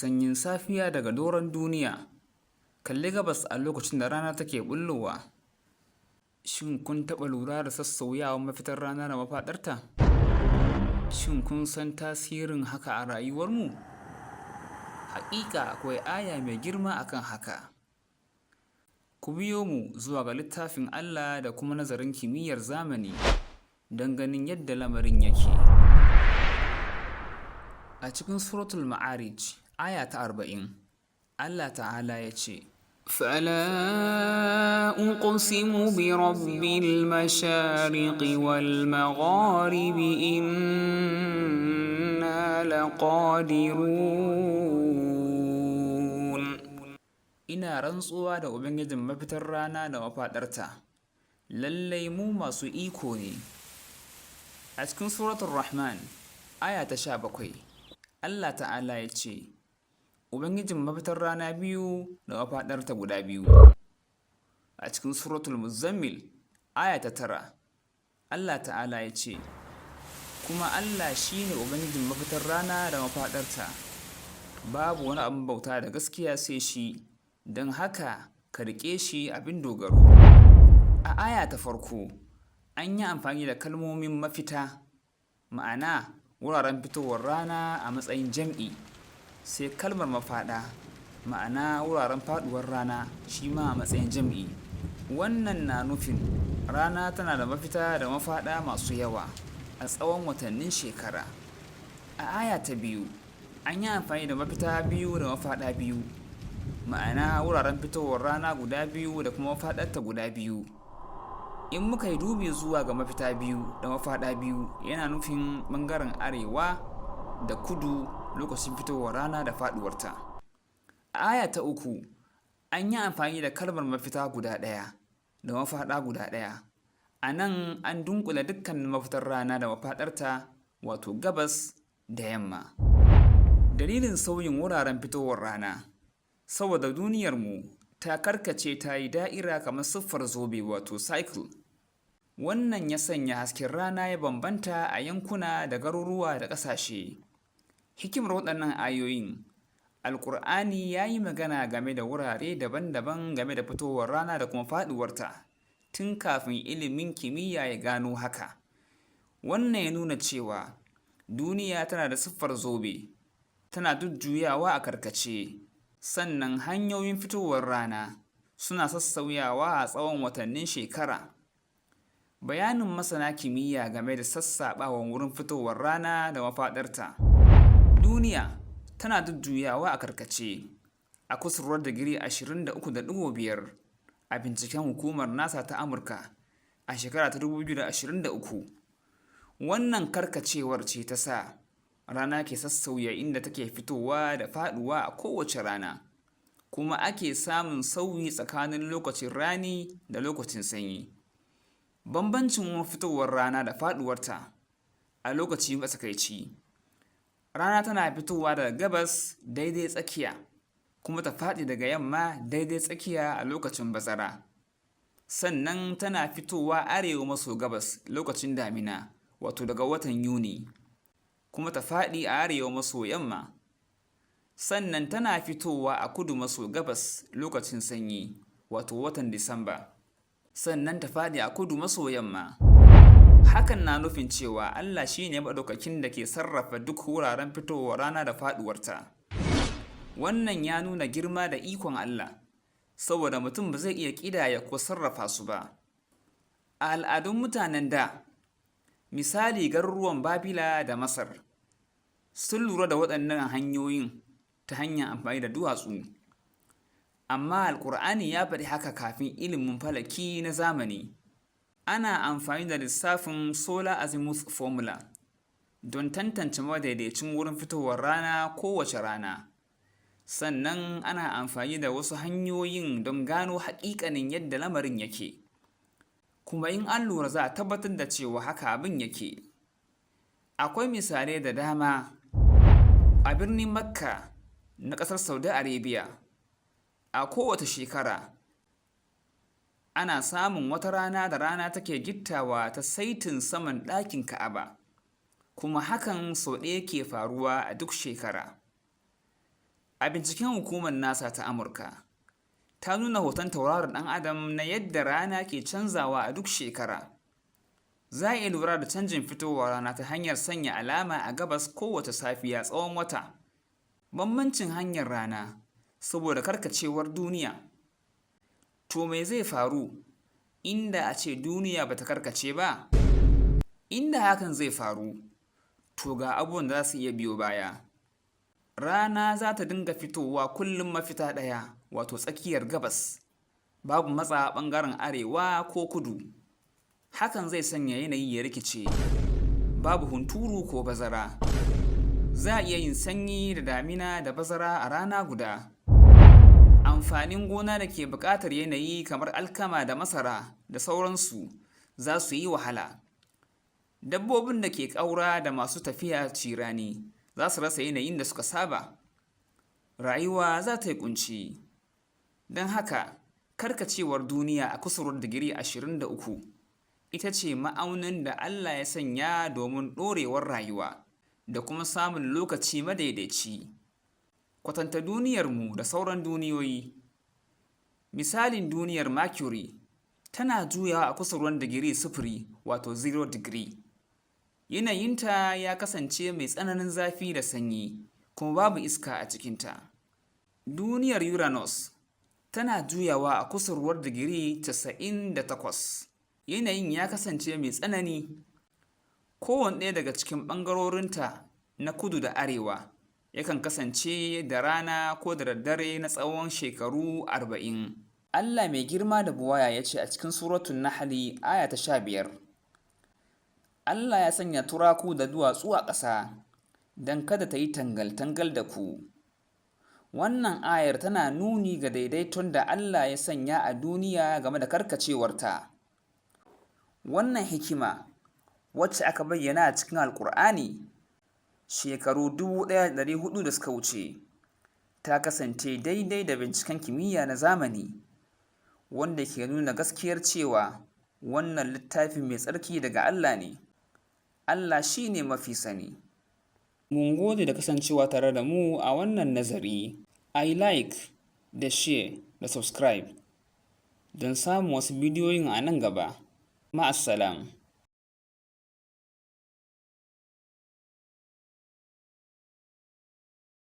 Sanyin safiya daga doron duniya, kalli gabas a lokacin da rana take ɓullowa. Shin kun taɓa lura da sassauyawar mafitar rana da mafaɗarta? Shin kun san tasirin haka a rayuwarmu? Haƙiƙa akwai aya mai girma akan haka. Ku biyo mu zuwa ga littafin Allah da kuma nazarin kimiyyar zamani don ganin yadda lamarin yake. A cikin Suratul Ma'arij, aya ta 40, Allah Ta'ala ya ce, فلا أقسم برب المشارق والمغارب إنا لقادرون. Ina rantsuwa da Ubangijin mafitar rana da mafaɗarta, lallai mu masu iko ne. A cikin Suratul Rahman, aya ta 17, Allah Ta'ala ya ce, Ubangijin mafitar rana biyu da mafaɗarta guda biyu. A cikin Suratul Muzammil, aya ta 9, Allah Ta'ala ya ce, Kuma Allah shi ne Ubangijin mafitar rana da mafaɗarta, babu wani abin bauta da gaskiya sai shi, don haka ka riƙe shi abin dogaro. A aya ta farko, an yi amfani da kalmomin mafita, ma'ana wuraren fitowar rana a matsayin jam'i, sai kalmar mafaɗa, ma'ana wuraren faɗuwar rana, shi ma a matsayin jam'i. Wannan na nufin rana tana da mafita da mafaɗa masu yawa a tsawon watannin shekara. A aya ta biyu, an yi amfani da mafita biyu da mafaɗa biyu, ma'ana wuraren fitowar rana guda biyu da kuma mafaɗarta guda biyu. In muka yi dubi zuwa ga mafita biyu da mafaɗa biyu, yana nufin ɓangaren arewa da kudu lokacin fitowar rana da faɗuwarta. A aya ta uku, an yi amfani da kalmar mafita guda ɗaya da mafaɗa guda ɗaya. A nan an dunƙule dukkanin mafitar rana da mafaɗarta, wato gabas da yamma. Dalilin sauyin wuraren fitowar rana, saboda duniyarmu ta karkace ta yi da'ira kamar siffar zobe, wato circle. Wannan ya sanya hasken rana ya bambanta a yankuna da garuruwa da ƙasashe. Hikimar waɗannan ayoyin: Alƙur'ani ya yi magana game da wurare daban-daban game da fitowar rana da kuma faɗuwarta tun kafin ilimin kimiyya ya gano haka. Wannan ya nuna cewa duniya tana da siffar zobe, tana jujjuyawa a karkace, sannan hanyoyin fitowar rana suna sassauyawa a tsawon watannin shekara. Bayanin masana kimiyya game da sassaɓawan wurin fitowar rana da mafaɗarta. Duniya tana jujjuyawa a karkace a kusurwar digiri 23.5 a binciken hukumar NASA ta Amurka a shekara ta 2023. Wannan karkacewar ce ta sa rana ke sassauya inda take fitowa da faɗuwa a kowace rana, kuma ake samun sauyi tsakanin lokacin rani da lokacin sanyi. Bambancin wurin fitowar rana da faɗuwarta a lokaci matsakaici: rana tana fitowa daga gabas daidai tsakiya kuma ta faɗi daga yamma daidai tsakiya a lokacin bazara. Sannan tana fitowa arewa maso gabas lokacin damina, wato daga watan Yuni, kuma ta faɗi a arewa maso yamma. Sannan tana fitowa a kudu maso gabas lokacin sanyi, wato watan Disamba, sannan ta faɗi a kudu maso yamma. Hakan na nufin cewa Allah shi ne Maɗaukakin da ke sarrafa duk wuraren fitowar rana da faɗuwarta. Wannan ya nuna girma da ikon Allah, saboda mutum ba zai iya ƙidaya ko sarrafa su ba. A al'adun mutanen da, misali garuruwan Babila da Masar, sun lura da waɗannan hanyoyin ta hanyar amfani da duwatsu. Amma Alƙur'ani ya faɗi haka kafin ilimin falaki na zamani. Ana amfani da lissafin Solar Azimuth Formula don tantance madaidaicin wurin fitowar rana kowace rana. Sannan ana amfani da wasu hanyoyin don gano haƙiƙanin yadda lamarin yake. Kuma in an lura, za a tabbatar da cewa haka abin yake. Akwai misalai da dama. A birnin Makka na ƙasar Saudi Arabia, a kowace shekara ana samun wata rana da rana take gittawa ta saitin saman ɗakin Ka'aba, kuma hakan sau ɗaya ke faruwa a duk shekara. A binciken hukumar NASA ta Amurka, ta nuna hoton tauraron ɗan Adam na yadda rana ke canzawa a duk shekara. Za a iya lura da canjin fitowar rana ta hanyar sanya alama a gabas kowace safiya tsawon wata. Bambancin hanyar rana saboda karkacewar duniya. To me zai faru inda a ce duniya ba ta karkace ba? Inda hakan zai faru, to ga abubuwan da za su iya biyo baya. Rana za ta dinga fitowa kullum mafita ɗaya, wato tsakiyar gabas, babu matsawa ɓangaren arewa ko kudu. Hakan zai sanya yanayi ya rikice, babu hunturu ko bazara. Za a iya yin sanyi da damina da bazara a rana guda. Amfanin gona da ke buƙatar yanayi kamar alkama da masara da sauransu za su yi wahala. Dabbobin da ke ƙaura da masu tafiya cirani za su rasa yanayin da suka saba. Rayuwa za ta yi ƙunci. Don haka, karkacewar duniya a kusurwar digiri 23 ita ce ma'aunin da Allah ya sanya domin ɗorewar rayuwa da kuma samun lokaci madaidaici. Kwatanta duniyarmu da sauran duniyoyi. Misalin duniyar Mercury tana juyawa a kusurwar digiri 0, wato 0 degree. Yanayinta ya kasance mai tsananin zafi da sanyi, kuma babu iska a cikinta. Duniyar Uranus tana juyawa a kusurwar digiri 98. Yanayin ya kasance mai tsanani. Kowane ɗaya daga cikin ɓangarorinta na kudu da arewa yakan kasance da rana ko da daddare na tsawon shekaru 40. Allah mai girma da buwaya ya ce a cikin Suratun Nahli aya ta 15, Allah ya sanya turaku da duwatsu a ƙasa don kada ta yi tangal-tangal da ku. Wannan ayar tana nuni ga daidaiton da Allah ya sanya a duniya game da karkacewarta. Wannan hikima, wacce aka bayyana a cikin Alƙur'ani shekaru 1400 da suka wuce, ta kasance daidai da binciken kimiyya na zamani, wanda ke nuna gaskiyar cewa wannan littafi mai tsarki daga Allah ne. Allah shi ne mafi sani. Mun gode da kasancewa tare da mu a wannan nazari. A yi like da share da subscribe don samun wasu bidiyoyin a nan gaba. Ma'assalam.